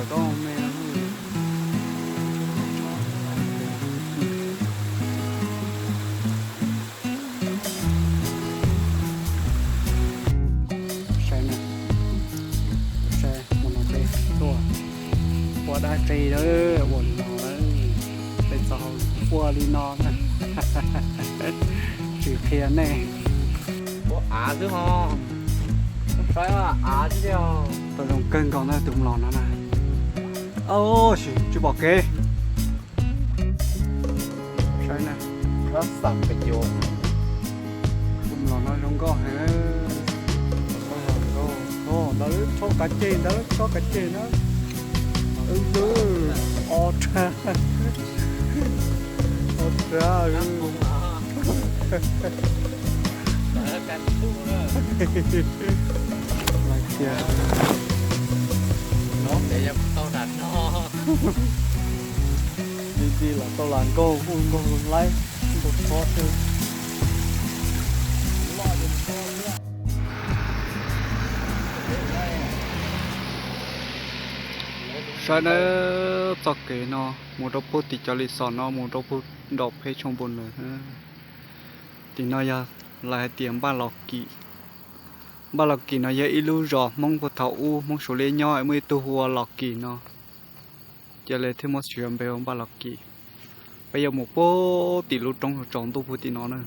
Koj me, saib na, saib mus no peb tuaj ua dab tsi lawm, ua li no lawm, peb txoj hauj lwm ua li no na. Tsis qhia nej. Ua av xwb ho. Saib av xwb tiag. Tau zoo kawg nkaus na tus mlom no na. Au, sim tsis pom kev. Saib na. Tus mlom no zoo nkauj heev. Ntawd lub tshoob kav ceg, ntawd lub tshoob kav ceg na. Ob rab, ob rab. Lais tias no pem yog tau nram no. Ti ti los tau lam nkaug ua nkaug laib, nkaug txhob xwb. Saib nawb, txoj kev no mus rau puag tim cov li xos no mus rau puag nraum peb tshooj npoo lawm. Tim no yog lawv hais tias Npaj Los Kim. Npaj Los Kim no yog ib lub zos Hmoob puag thaum ub Hmoob Suav liab nyob, muaj ib tug hu ua Los Kim no, ces lawv thiaj muab siv npe ua Npaj Los Kim. Peb yuav mus puag tim lub roob tsaus ntuj puag tim no na,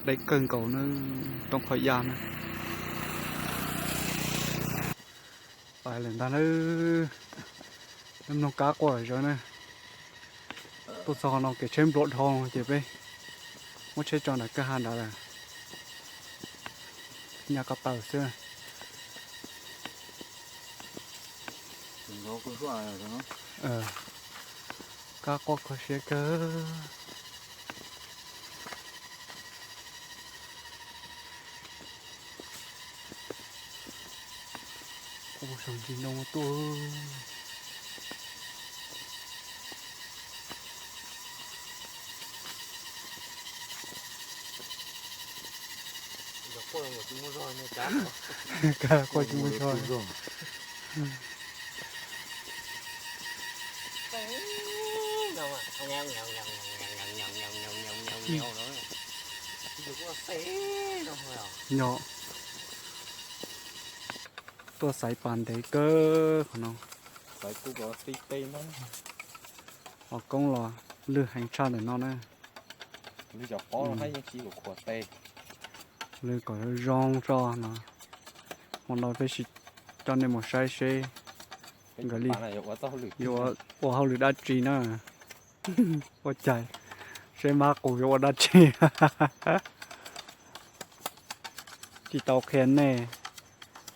deb kawg nkaus na, roob Qhov Yaj na. Pais lawm ntag na, mloog kab quaj zawv na. Tuaj txog qhov no kev tsheb nplua dhau ces peb muab tsheb tso nram kwj ha nrad lawm, nyaj ko taw xwb. Kab quaj kho siab kawg. Ua saum ntsis ntoo tuaj. Kab quaj tsis muaj zog. Nyob tuaj xaiv pas ntev kawg qhov no. Qhov koob los lwj heev tshaj ntawm no na. Lwj kom zoo zoo tso no. Hmo no peb sim coj nej mus saib seb nkawd li yuav ua hauj lwm dab tsi na. Ua cas seb mab qus yuav ua dab tsi. Tsis tau qhia nej,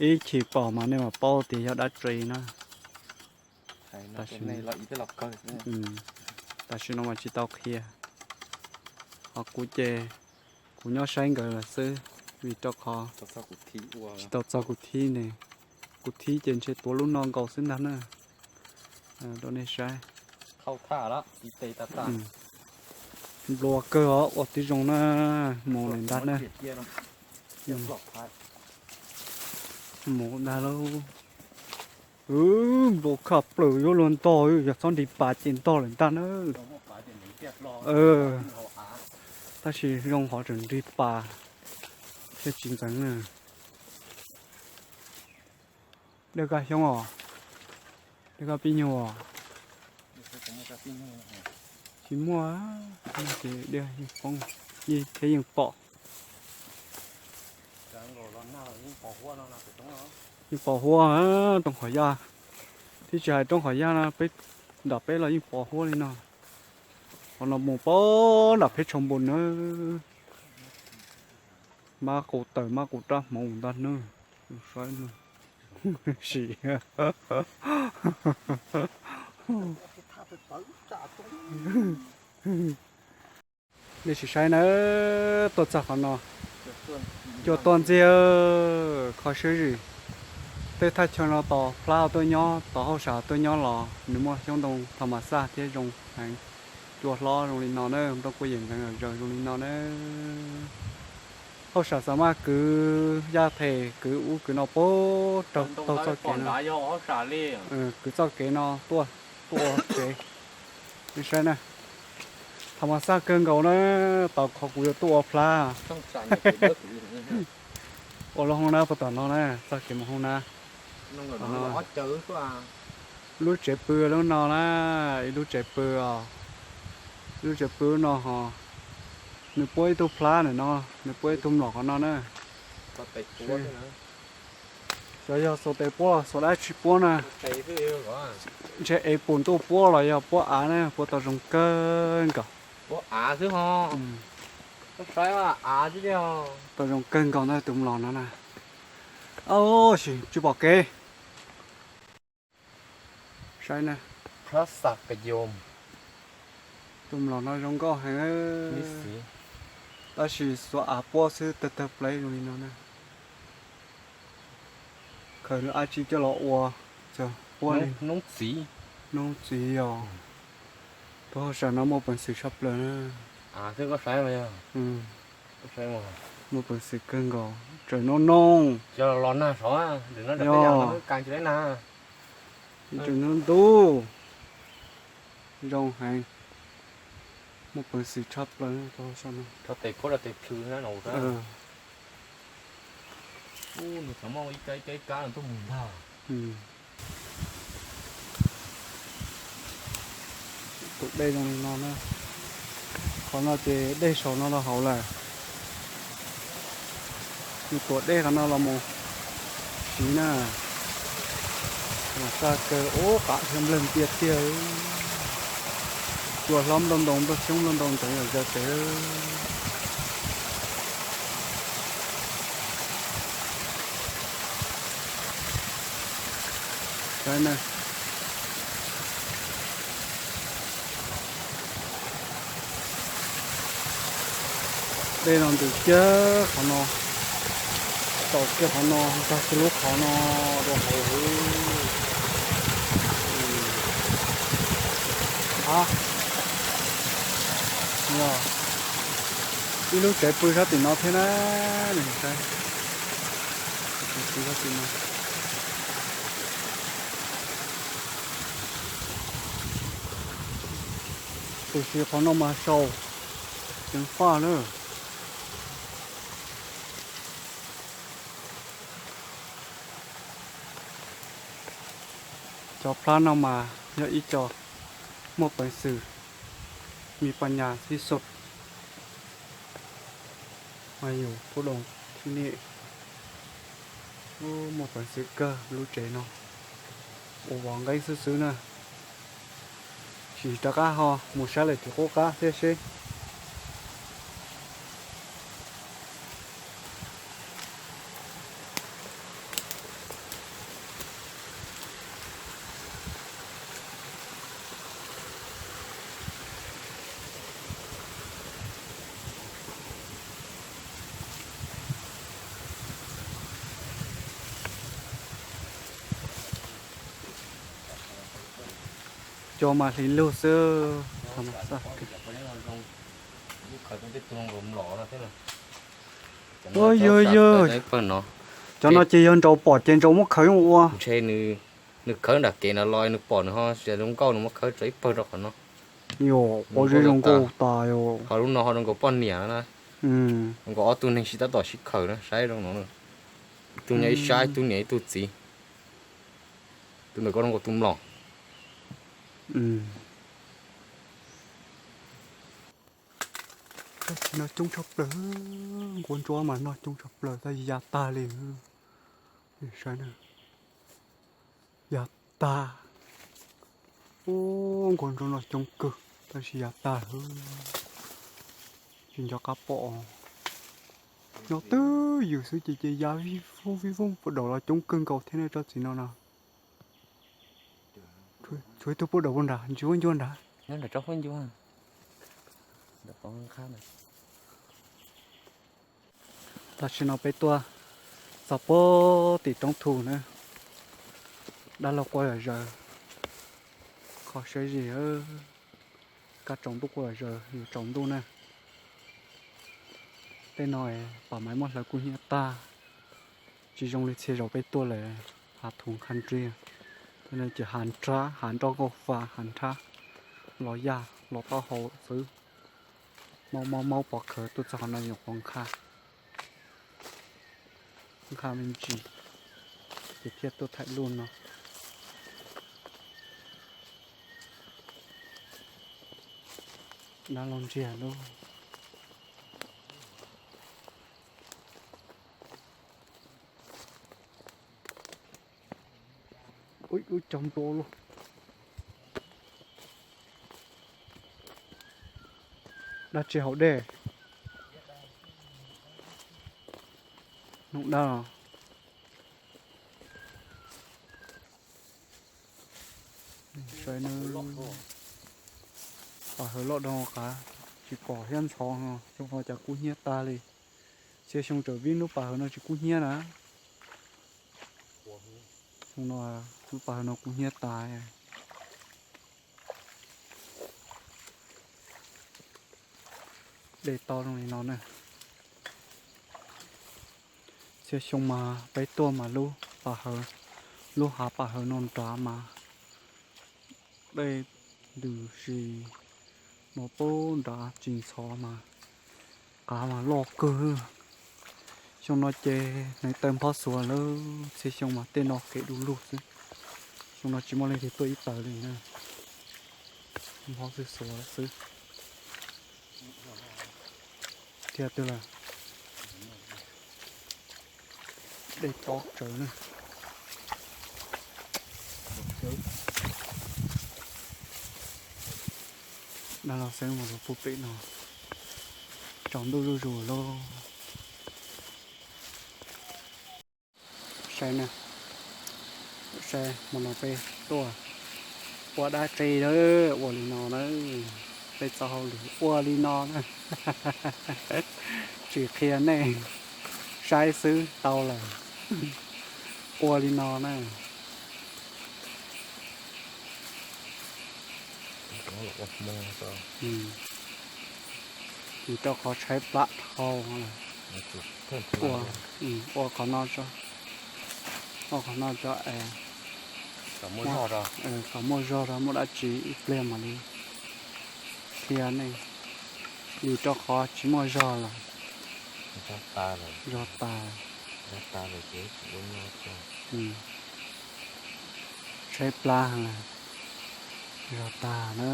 ib chim pom mas nej mam paub tias yog dab tsi na. Tam sim no mas tsis tau qhia. Ho kuv ces kuv nyob saib nkawd lawm xwb, vim rau qhov tsis tau txog kuv thib ne. Kuv thib ces ntshe tuav lub no nkaus xwb ntag na. Rau nej saib. Nplua kawg os, ua tib zoo na, mus lawm ntag na. Mus ntag lauj. Nplua khaj plaws yuav luag ntog, yog txhob nrig pas ces ntog lawm ntag na. Tab sis zoo qhov tseem nrig pas thiaj tsis ntxeev na. Dej kaj xyoob os, dej kaj pib nyuag os. Tsis muaj, ces dej yeej poob, yeej thiab yeej pom. Yeej pos huab, roob Qhov Yaj, thiab tsis hais roob Qhov Yaj na, peb nram peb los yeej pos huab li no. Qhov no mus pab nram peb tshav npun na. Mab qus tawm mab qus rab hmoov ntag nawb. Saib, sim. Nej sim saib nawb, tuaj txog qhov no, cua tuaj ntxiag, kho siab zim. Tej thaj chaw no tos plab tuaj nyob, tos hauj sam tuaj nyob los nws muaj xyoob ntoo thas mas xaj thiab zoo heev. Cua hlob zoo li no na, nplooj kuj yeej ntxeev zom zaws zoo li no na. Hauj sam xav mas kwv yaj them kwv ub kwv no puag taug txoj kev no, kwv txoj kev no tuaj, tuaj ua tsev. Nej saib na, thaum mas xaj kawg nkaus na, tau qhov kuv yuav tuaj ua plab. Ua lub hoob na puag tom no na, txoj kev mus hoob na. Lub tsev pw lub no na, ib lub tsev pw os, ib lub tsev pw lub no ho, nws puab ib tug plab ntawm no, nws puab ib tug mlom qhov no na. Xyov yog xuas tes puab los xuas dab tsi puab na. Ntshe ev pum ntuj puab los yog puab av na, puab tau zoo kawg nkaus. Tau zoo kawg nkaus ntag tus mlom no na. Au, sis tsis pom kev. Saib na, tus mlom no zoo nkauj heev, tab sis xuav av puab xwb tawg tawg plev zoo li no na. Khaws nws dab tsi coj los ua, puab li. Noob txiv os. Tus hauj sam no muaj peev xwm tshaj plaws na. Muaj peev xwm kawg nkaus, tseem noob noob. Tseem noob ntub, zoo heev, muaj peev xwm tshaj plaws. Tus dej zoo li no na, qhov no ces dej saum no los hauv lawm. Nws tuam dej qhov no los mus siv na, mas txaj kawg ub, qav thiab nplawg ntiaj tiag. Cua hlob nplooj ntoo nplooj xyoob nplooj ntoo ntxeev zom zaws pem. Saib na, dej no ntws kiag qhov no, txaus kiag qhov no, tag kiag lub qhov no rau hauv. Ib lub tsev pw sab tim no thiab na, nej saib. Tab sis qhov no mas saum ceev faj na. Cov plab no mas yog ib co muaj peev xwm, mi pas nyas tib xub. Mas yus pub doos thib niam, muaj peev xwm kawg lub tsev no, ua vov nqeeb xwb xwb na. Tsis rov qab ho mus saib lawm ces qub qab thiab seb. Cov mas hliv lug xwb. Ua yog yog, cov no ces yog nraud pom ces nraud muab khaws ua. Ntshe nws khawb nram kev ntawd los nws pom nws ho zoo nkauj nws muab khawb tso ib pawg rau qhov no. Yog, ua zoo nkauj tas yog. Ho lub no ho zoo nkaus poj niam na. Zoo nkaus ob tug neeg sib tab tom sib khaws na, saib zoo no. Ib tug nyob ib sab, ib tug niam ib tug txiv. Tus ntawm ko zoo nkaus tus mlom. Tab sis no coob tshaj plaws, nquab ntsuab mas no coob tshaj plaws tab sis ya tag li. Saib na, ya tag. Ub, nquab ntsuab no coob kawg tab sis ya tag lawm. Tsis nco qab pom. Nyob twj ywm xwb ces ces ya vij voog vij voog puag daum los coob kawg nkaus thiab ne tsob txiv no no. Tshuav ib tug puag daum puag nrad, ntsis ua ncuag nrad. Tam sim no peb tuaj txog puag tim roob thu na, dab laug quaj zom zaws, qhov siab zim, kab tsaus ntuj quaj zom zaws, yuav tsaus ntuj na. Tej no pas maiv muab hlawv kub hnyiab tag, tsis zoo li txhia zaus peb tuaj lawm, hav thuv qha nriag. Tej no ces hav nrab, hav nroj nkauj fa, hav nrab los yaj los taub hau xwb. Maub maub maub pov khawv tuaj txog qhov no nyuam qhuav nqha, nqha me ntsis ces thiaj tuaj thaij lub no. Dab laug ntsiag lauj. Ub, ub, cog npua lauj. Dab tsi hauv dej? Noog dab los? Saib na, pas hawv loj dhau qav, tsis pom thiab ntxhov no, xyoo no cas kub hnyiab tag li. Txhia xyoo tseem vib lub pas hawv no tsis kub hnyiab na. Xyoo no lub pas hawv no kub hnyiab tas. Dej tob zoo li no na. Txhia xyoo mas peb tuaj mas lub pas hawv, lub hav pas hawv no nrad mas dej ntws si no pub nrad tsis ntxhov mas qav mas loj kawg. Xyoo no ces hneev taw nphob xuav lawm, txhia xyoo mas tej no kev du lug xwb. Xyoo no tsis muaj leej twg tuaj ib taws li na, nphob xwb xuav xwb. Thiab twb lawm, dej tob tsawv na. Dab laug xeeb mus rau pub pem no, tsaus ntuj zuj zus lauj. Saib na, saib hmo no peb tuaj ua dab tsi na, ua li no na, peb txoj hauj lwm ua li no na, tsis qhia nej, saib xwb tau lawm, ua li no na. Vim rau qhov tshaib plab dhau lawm. Ua, ua qhov no tso, ua qhov no tso es kom muaj zog rau, muaj dab tsi ib pliag mam li qhia nej. Vim rau qhov tsis muaj zog lawm. Zog tas, zog tas, tshaib plab lawm, zog tas na.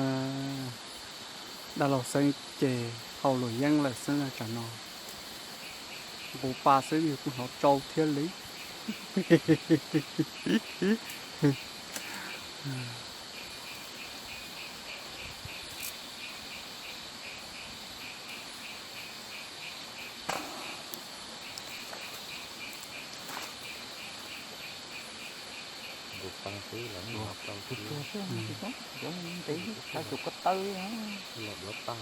Dab laug xeeb ces hauj lwm yeeb lawm xwb na tsam no. Nqus pa xwb yus kuj hnov tsau thiab li. Nqus pa xwb los hnov tsau thiab. Ntev, tab tus ko taw los duav tag,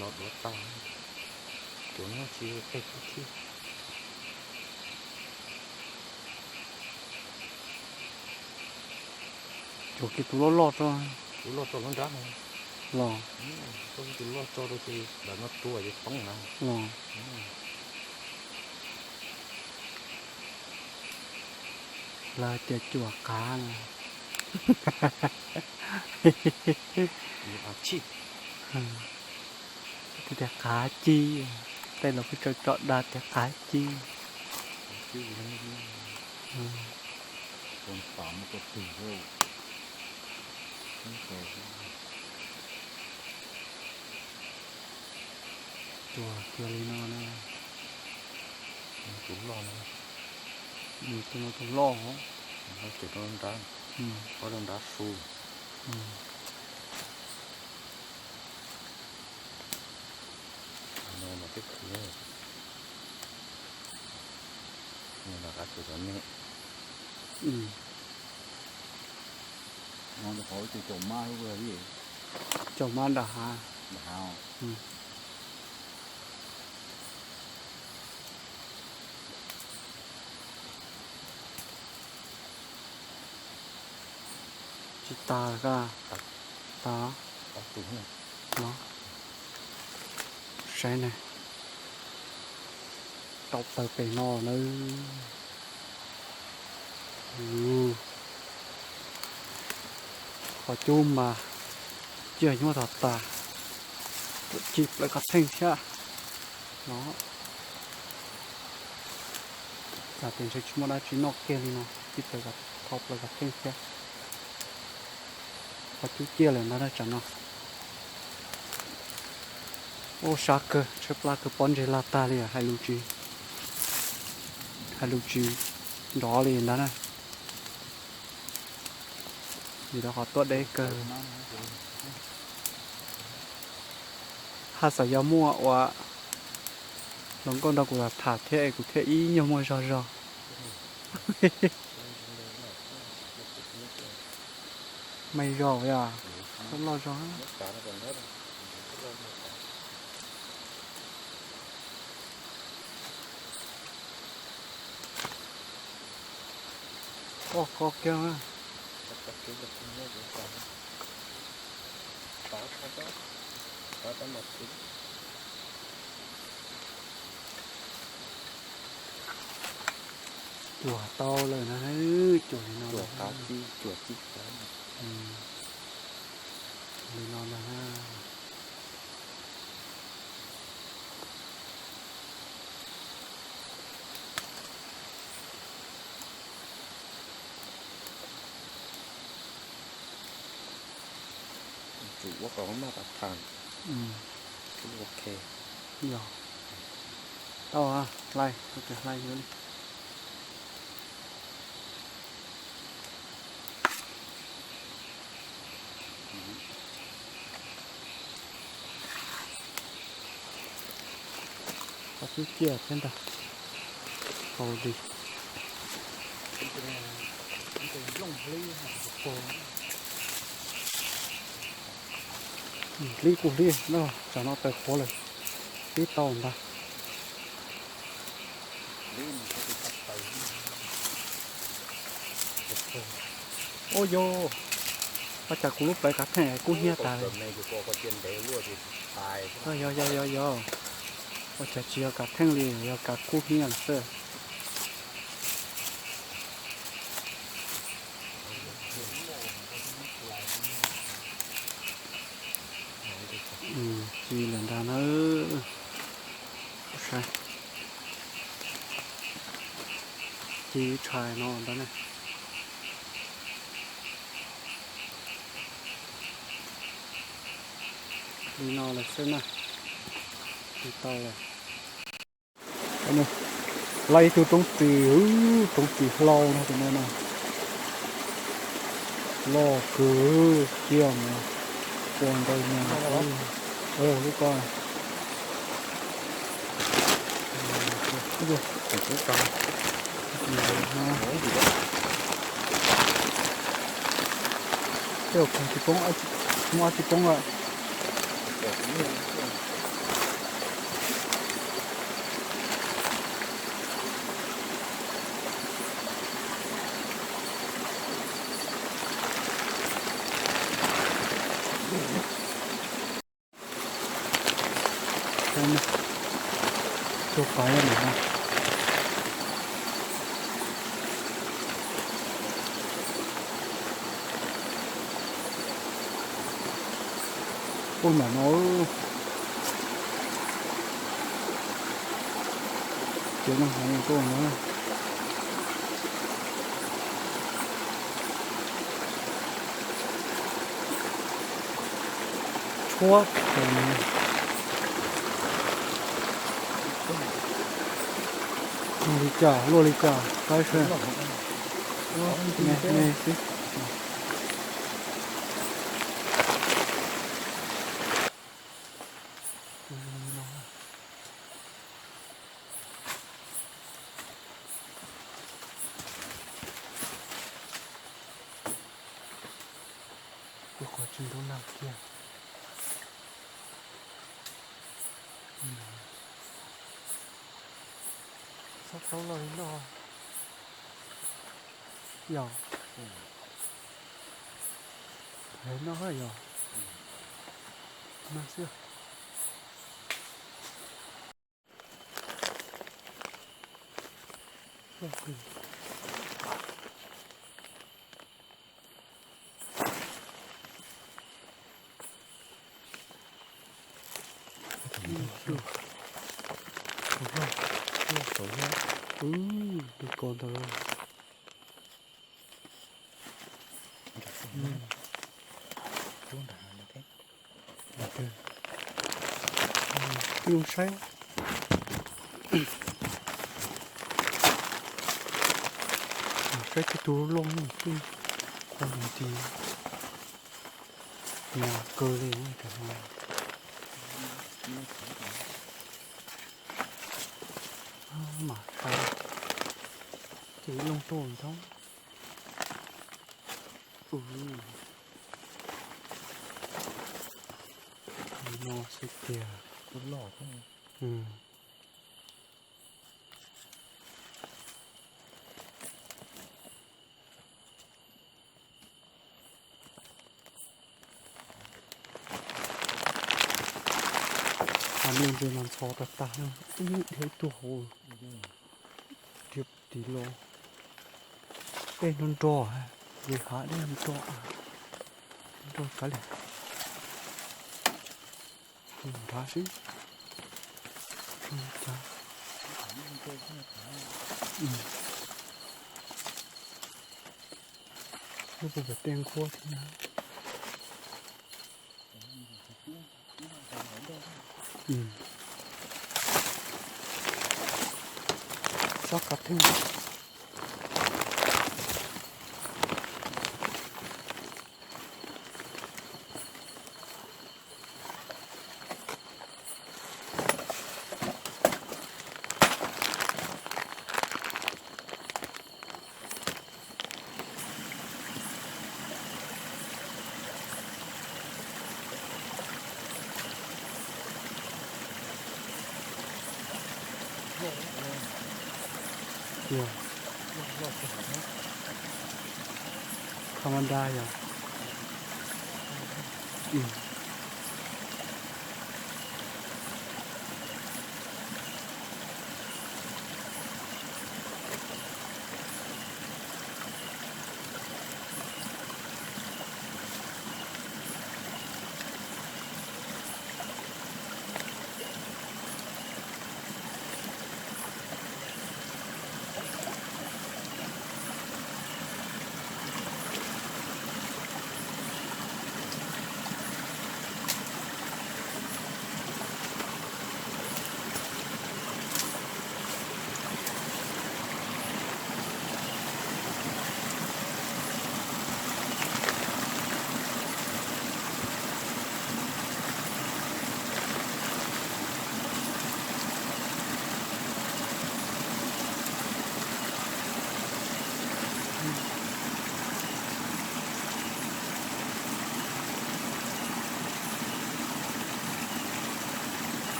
los duav tag, cuav nyob tsis tej kub thiab. Cuag kiag tus loj loj tso, tus loj tso lub nrab no los, tus loj tso rau ces ntawm no tua ces poob na los. Lawv tias cuam qav na. Tias qav ci, tej laus kuj tso tso dag tias qav ci. Tua kiag li no na. Tus loj no, tus no tus loj, tus rau nrad, tus rau nrad su. No mas twb khwv, no los qab tsis tau me. No rau qhov ib tug caum mab lub li, caum mab nram hav, nram hav. Tsis tas ka, tas. Saib na, Tau plaws pem no nawb. Qhov cub mas ciaj nyuaj tag tas, tuam ci plaws kov theej thiab no. Cas tias ntshe tsis muaj dab tsi noj kiag li no, ci plaws, tho plaws kov theej thiab. Qhov cub ciaj lawm ntag na tsam no. Ub, sab kawg, tshaib plab kawg, pob ntseg laj tag li, hais lus tsis, hais lus tsis nrov li ntag na. Vim rau qhov tuaj deb kawg. Haj xav yog muaj ua hluas nkauj nrog kuv tham thiab es kuv thiaj ib nyuag muaj zog zog. Me zog yog, loj zog. Koj koj kiag. Cuam tau lawm na, cuam li no, cuam ci, cuam ci li no na. Tsum ua kom maj tas tham. Yog, tau, hlais, hlais yuav li. Qhov cub ciaj thiab ntag. Hau li. Hlib kuj hlib no, tsam no taws qhuav lawm, hlib tau ntag. Ua yog, ua cas kuv lub plawv kav theej kub hnyiab tas li. Yog yog yog, ua cas tsis yog kav theej li, yog kav kub hnyiab lawm xwb. Ci lawm ntag na. Saib, ci tshais no ntag na. Li no lawm xwb na. Li tau lawm. Laib ib tug roob ris, roob ris hlau no tus no na. Loj kawg, ciaj mas ua ntau nyuag lub ko. Tej zaum khoom tsis poob, muaj dab tsi poob lawm. Tuaj pais no. Ub, ntawm no ces no hais tuaj no. Tshuab, ua li cas luaj li cas saib seb. Me me xwb. Kuv qhov tsis ntub nag kiag. Txhob plaub loj li loj. Yog. Yog no yog. No xwb. Tus ko ntawd. Twb zoo saib. Saib tej tus loj loj twb qhuav mus nti, hnyav kawg li cov no. Mam saib ces ib loo tuaj ntau. No xwb tiag. Hav me ntses mas ntxhov tag tag, ib dhia tuaj hauv, dhia tim los. Dej nrog nrog, hav dej nrog, nrog kav liam. Nrhav seb. Lub puas pem tej nkuaj thiab na. Tsob kav theej. Yog, tha ma da yog.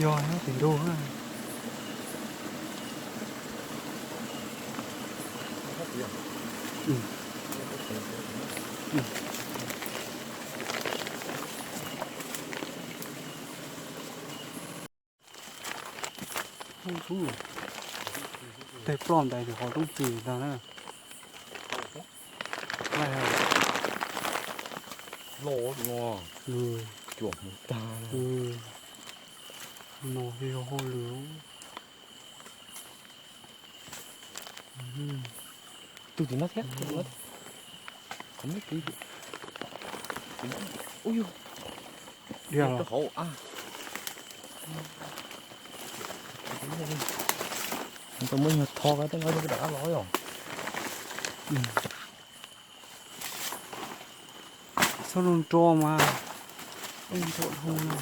Yog, yog tim ntug. Tej ploj ntais tim qhov roob ris ntag na. Loj no, cuam hmoov tag. No yog hauj lwm. Tus tim no thiab, tus tim no thiab. Qhov muab tiv, ub yug, rau hauv a. Tau muab nyuag tho ka tej no rov qab los yom. Txhob nroo nroo mas, nroo dhau na.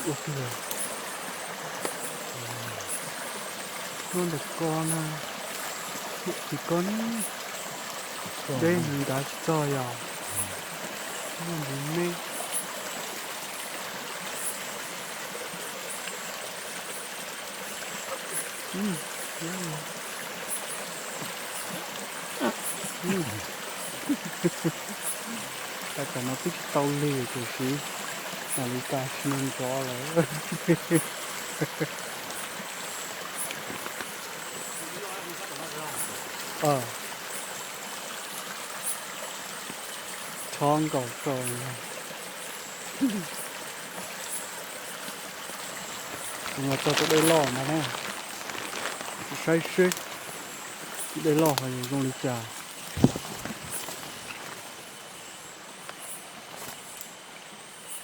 Ua kiag lawm. Nyob ntawm ko na, tim ko ne, deb nrad tsis txog yog, nyob ntawm me. Tab tom no twb tsis tau lig tiam sis Nalika tsis nrov lawm. Chob nkaus kawg. Los txog tus dej loj ntag na. Saib seb tus dej loj ho yuav zoo li cas.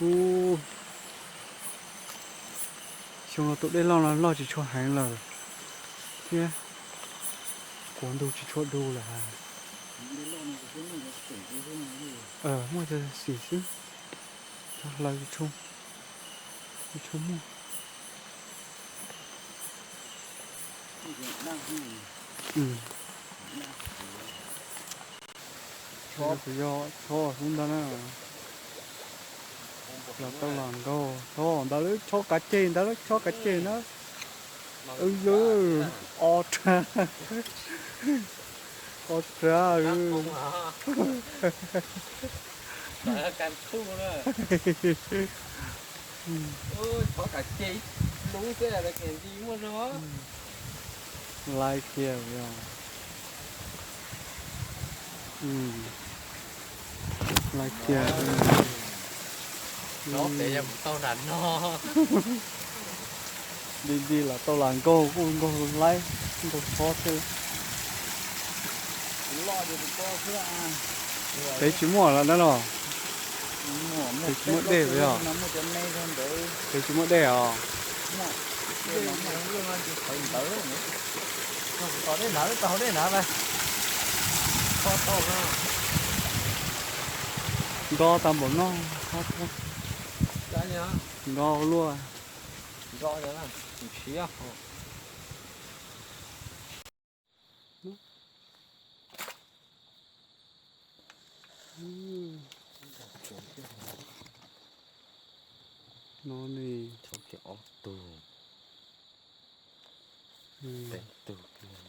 Ub, xyoo no tus dej loj no loj tsis tshua heev lawm thiab, kuav ntug tsis tshua du lawm. Muaj cov xim xwb, cov hlaws tsis tshua muaj. Kuv yog chob xwb ntag na. Los tau los nkaug, chob ntawd lub chob kav ceg ntawd, lub chob kav ceg na. Ub, o rab, o rab. Laiv kiag, laiv kiag. Di di los tau los nkaug, kuj nkaug laib, nkaug chob thiab. Pem tsis muaj lawm na los? Pem tsis muaj dej os? Pem tsis muaj dej os? Nto tag npaum no, nto luaj. No ne, ob tug, peb tug kiag,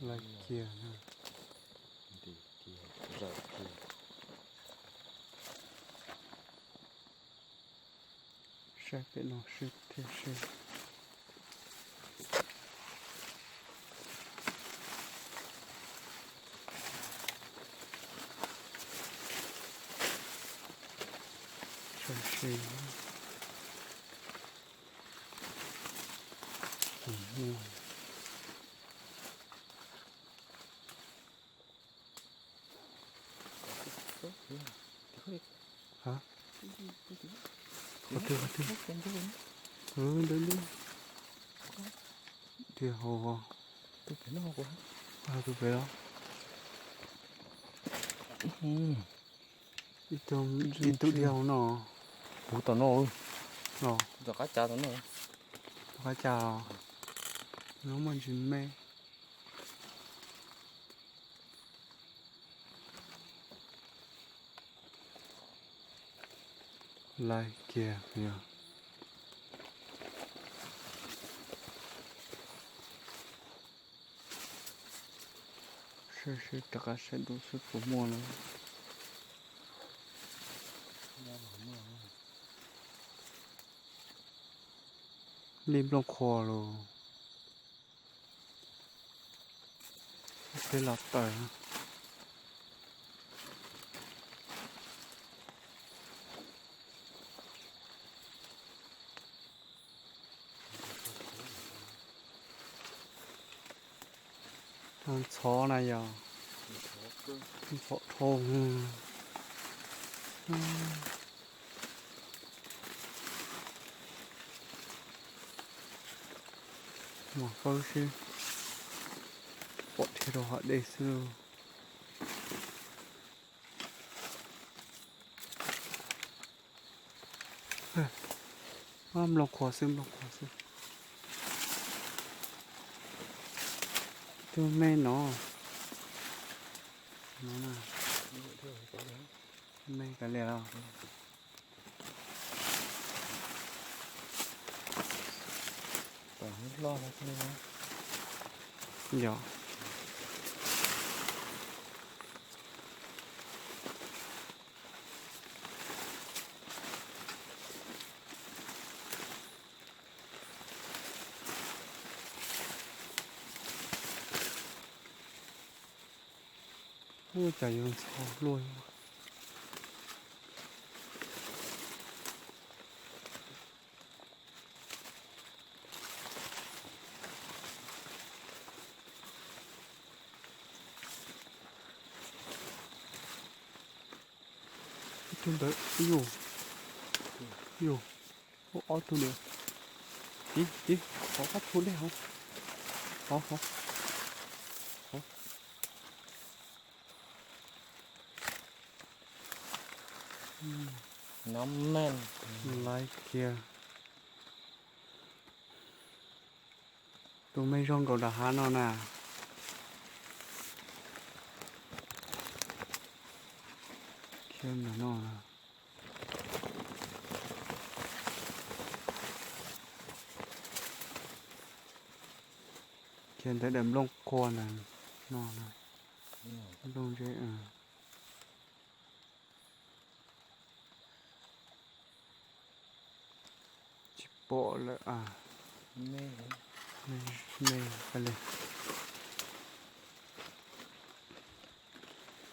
laiv kiag na. Saib pem no seb thiaj seb. Saib seb. Qhov twg, qhov twg? Ntawd ntawd. Tiag hauv, tus pem los? Ib tug, ib tug tiag hauv no. Puv tom no. Tom qab cas tom no. Tom qab cas los? No muaj ntsis me. Laiv kiag yog. Saib seb rov qab saib dua seb puas muaj lawm. Li nplooj qhuav los. Peb los tawm. Ntxhov na yog, ntxhov dhau. Mas fawb seb, pom dhia rau hauv dej xwb. Nplooj qhuav xwb, nplooj qhuav xwb. Tus me no, me kav liam los. Yog. Ua cas yuav ntxhov luaj. Ib tug ntawd, yus, yus, ob tug li. Tiv, tiv, qhov qab thu dej hov. Hov, hov. Nov me laiv kiag. Tus me zoo nkaus nram hav no na. Khiav ntawm no. Khiav ntawm daim nplooj qhuav ntawm no na. Nplooj zeb. Tsis pom lawm a. Me, me, me li.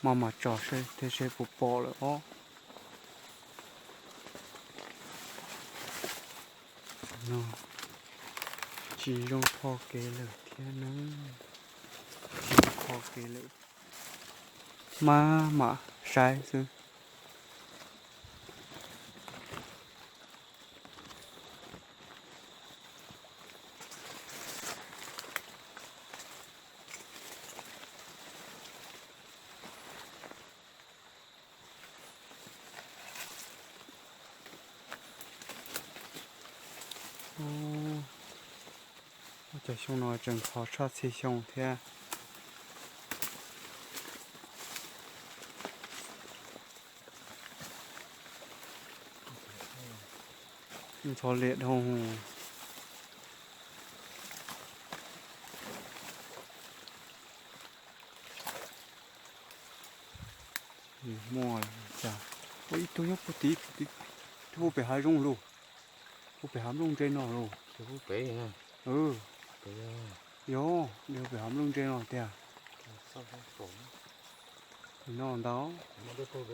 Maj mam tso seb thiab seb puas pom lawm os. No tsis zoo tho kev lawm thiab na. Tsis zoo tho kev lawm. Maj mam saib xwb. Ua cas xyoo no tseem ntxhov tshaj txhia xyoo thiab. Ntxhov liam dhau. Muaj cas, ua ib tug nyob puag tid, puag tid, puag pem hav zoov lauj, puag pem hav nplooj ntse no lauj. Yog, yog pem hav nplooj ntse no tiag. No ntau. Twb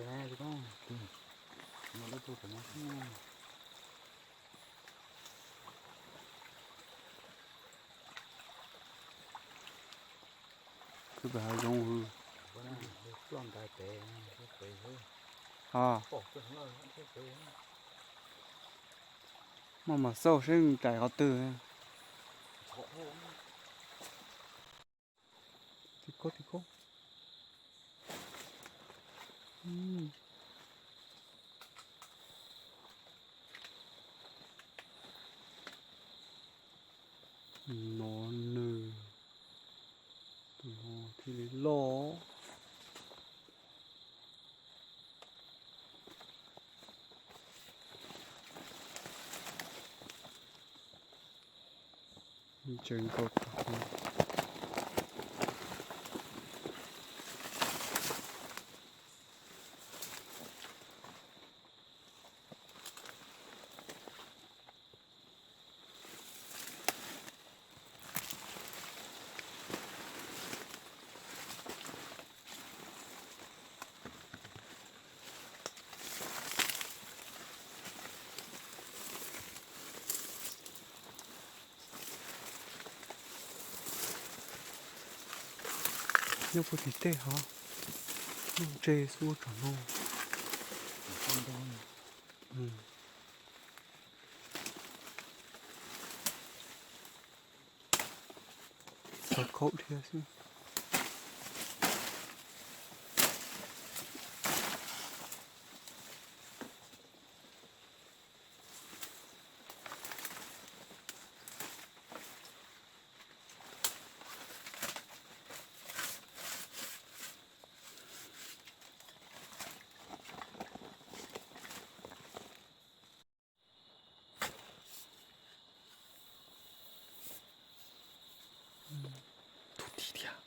pem hav zoov. Ha, maj mam xauj seb nws nraim qhov twg. Tim ko, tim ko. No nws, tus no thiaj li loj. Ntse nkaus tag. Nyob puag tim tej hov, nplooj ntse xwb ua tsaug no. Txog khaub dhia xwb. Tus tid thiab,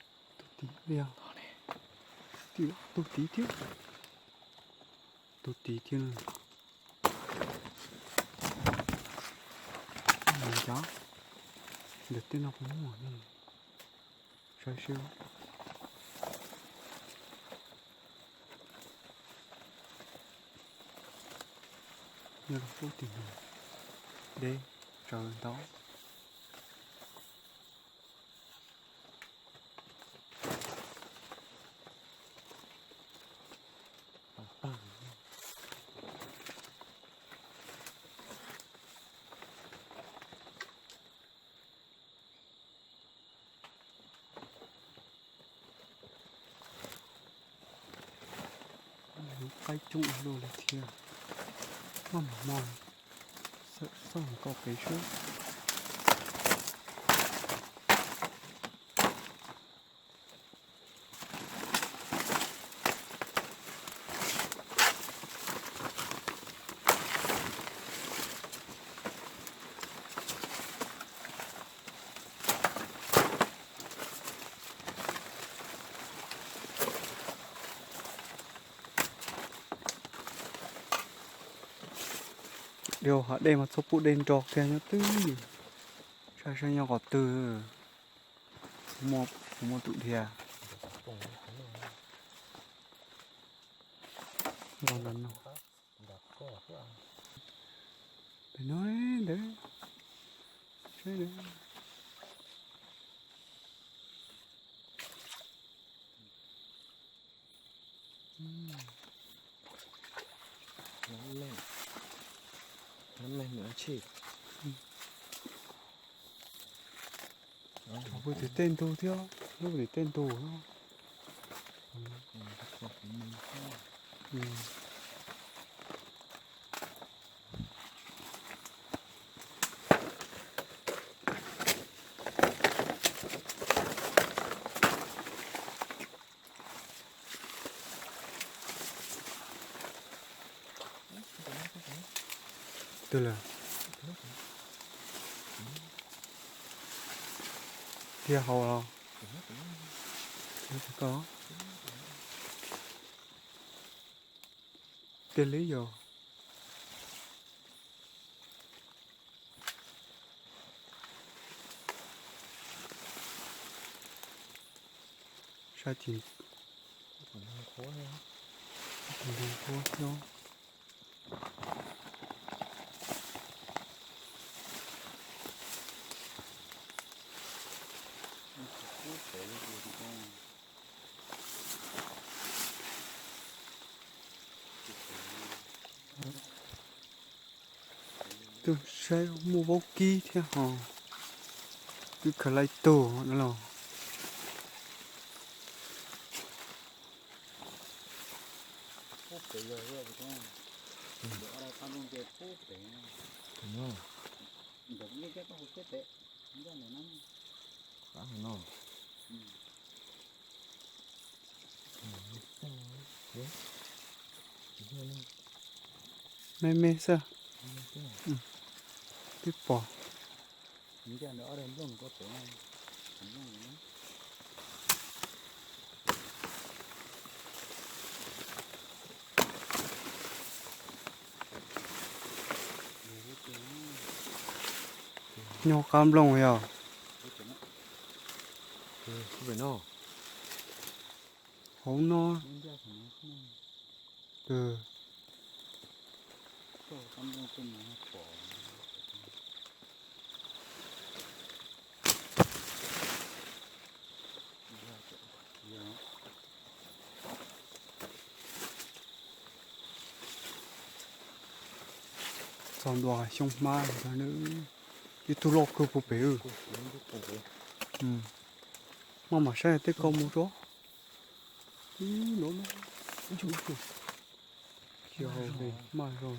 tus tid thiab, tus tid thiab, tus tid thiab. Ntawm tej no puas muaj ne? Saib seb. Nyob rau pub tim no deb tsawv ntau. Lub qaib coob ua luaj li thiab. Maj mam mog, xawm xauj mus kauj kev sub. Dhia hav dej mas txhob pub dej nro kiag nyob twg. Saib saib nyob qhov twg. Kuv muaj tus dhia. Los ntawm no. Pem no ntawd. Saib ntawd. Lub tim tej ntug thiab, lub tim tej ntug. Twg lawm? Dhia hauv los? Ko, tiag li yog. Saib tim ntug qhuav thiab. Twb saib muaj vaub kib thiab ho. Twb khaws laj tug no los. Me me xwb. Twb pom. Nyob qab nplooj yog. Hauv no. Txog ntua xyoob hmab, ib tug loj kawg puag pem. Maj mam saib tej ko mus tso. Ib no, ib tug, ib tug. Tsis hau li, maj zoo.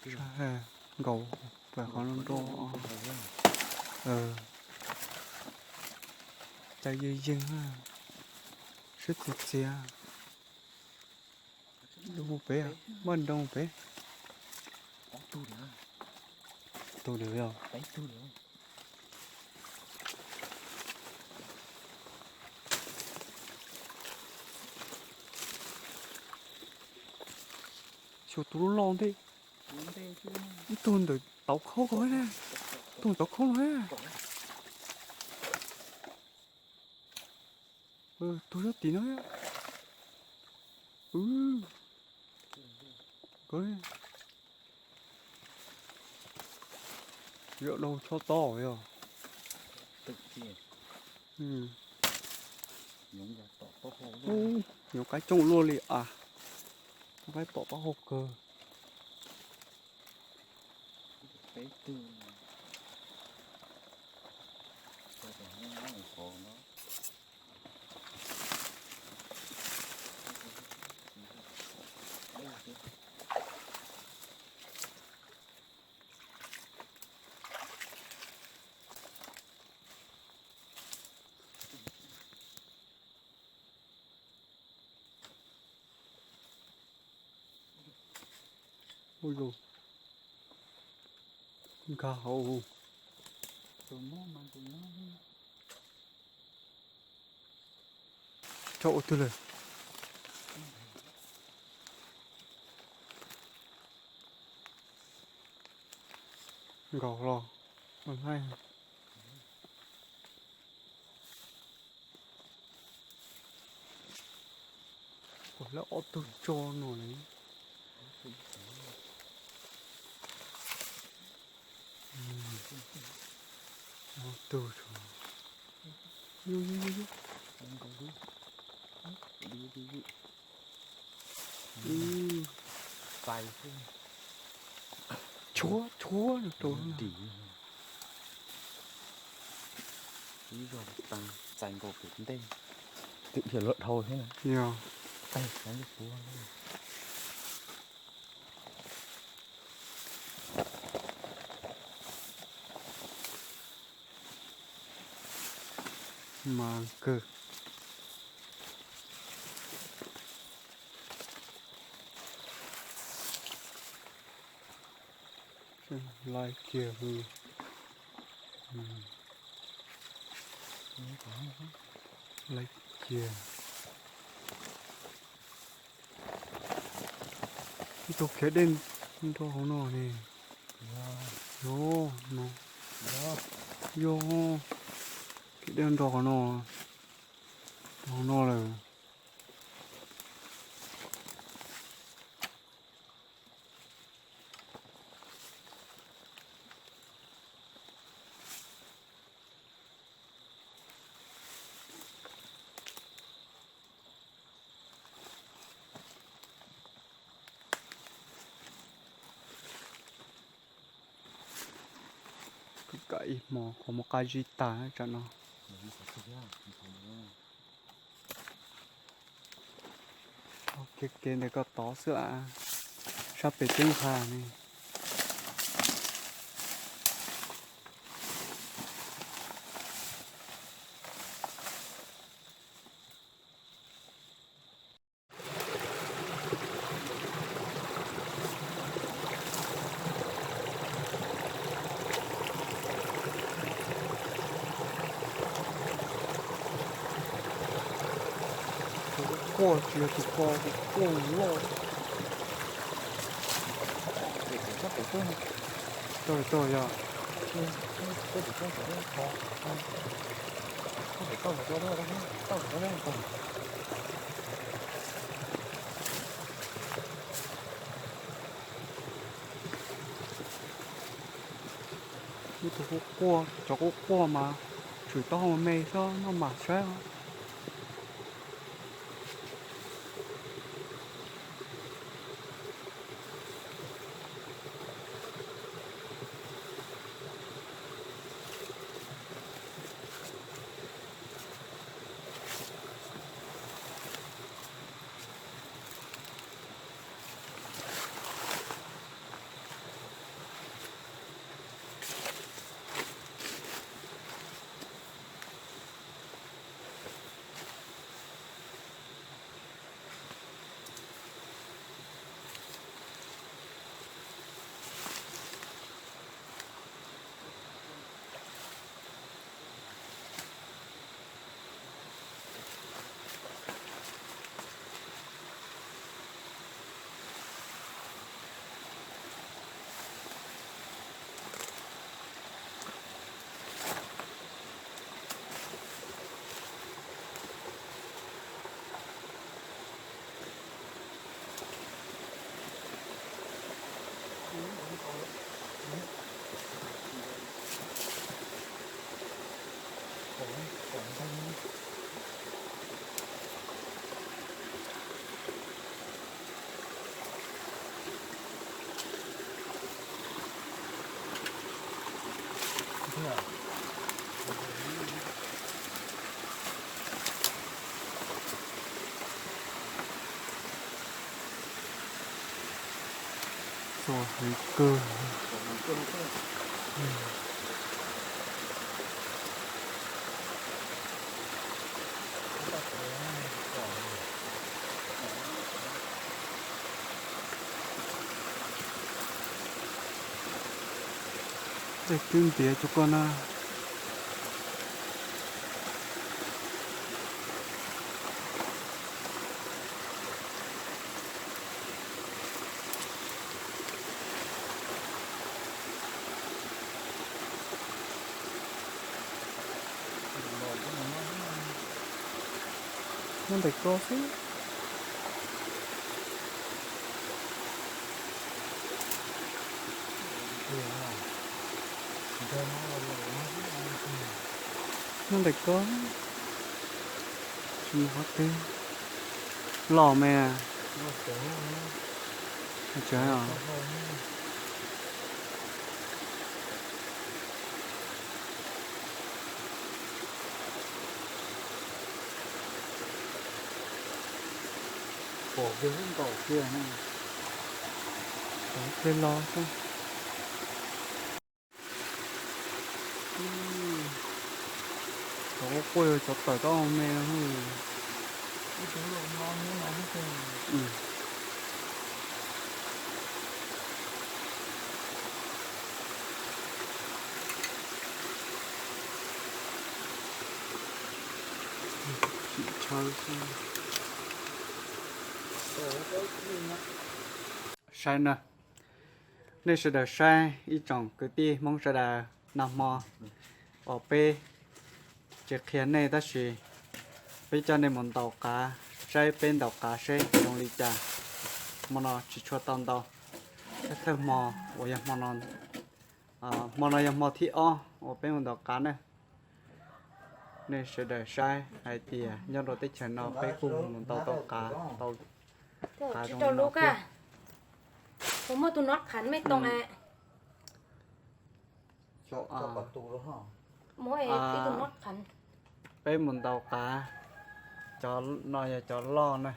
Saib nkaus pais qhov no nroj. Cas yeej yeej, siab txias txias. Tus mus pem, npaj nroo pem. Tus lawm yog. Xyov tus loj loj ntej. Ib tug ntawm tauv khaub ko, tus ntawm tauv khaub no. Tus nyob tim no. Yog dau chob tob yog. Nyuam qaib coob luaj li as. Nyuam qaib tom taub hau kawg. Ua zoo nkag hauv. Tso ua twg lawm? Nkaus los. Kuv lawv ob tug tso no ne. Ob tug tso. Tshuab tshuab rau. Ib zog txais nkaus pem ntej, twb dhia luag dhau thiab na. Yog. Mas kawg. Laiv kiag. Laiv kiag. Ib tug khiav dej nrog hauv no ne. Yog no. Yog, khiav dej nrog hauv no, hauv no lawm. Kwv kam ib hmo qhov muaj qab zib tag tsam no. Kev kev ntawm ko tod xwb las, sab pem teb nqha ne. Tus quaj tsis yog tus ko, tus quaj loj. Tau tau yog. Muaj tus quaj quaj, cov quaj quaj mas tshwm taub hau me xwb, noj mas saib. Txo heev kawg. Tej twb ntiav rua koj na. Nyob ntawm ko xwb. Nyob ntawm ko, tsis mus qhov twg. Loj me. Tsis os. Pom kiag lub nkaus kiag. Pom kiag los xwb. Cov quaj quaj cov tawm tau me. Saib na, nej sawv daws saib ib tsoom kwv tij Hmoob sawv daws, nag hmo uas peb tsis qhia nej tab sis peb coj nej mus ntaus qav, saib peb ntaus qav seb zoo li cas. Hmo no tsis tshua tau ntaus, thawj hmo uas yog hmo no, hmo no yog hmo thib ob uas peb mus ntaus qav na. Nej sawv daws saib hais tias nyob rau teb chaws no peb kuj mus ntaus tau qav, tau qav zoo li no thiab. Peb mus ntaus qav, cov no yog cov loj na,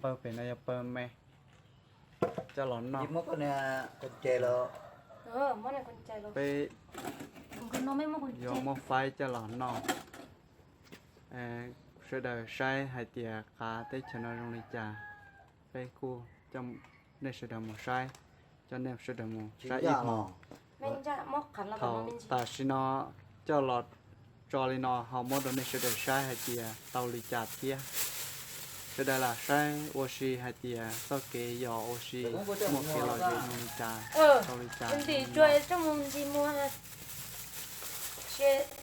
pawg pem no yog pawg me, coj los noj. Peb yuav muab faib coj los noj. Sawv daws saib hais tias qav teb chaws no zoo li cas, peb kuj coj nej sawv daws mus saib, coj nej sawv daws mus saib ib hmo. Thaum tam sim no coj los tso li no ho muab rau nej sawv daws saib hais tias tau li cas thiab. Sawv daws lam saib ua si hais tias txoj kev yog ua si, muaj kev lom zem zoo li cas, tau li cas.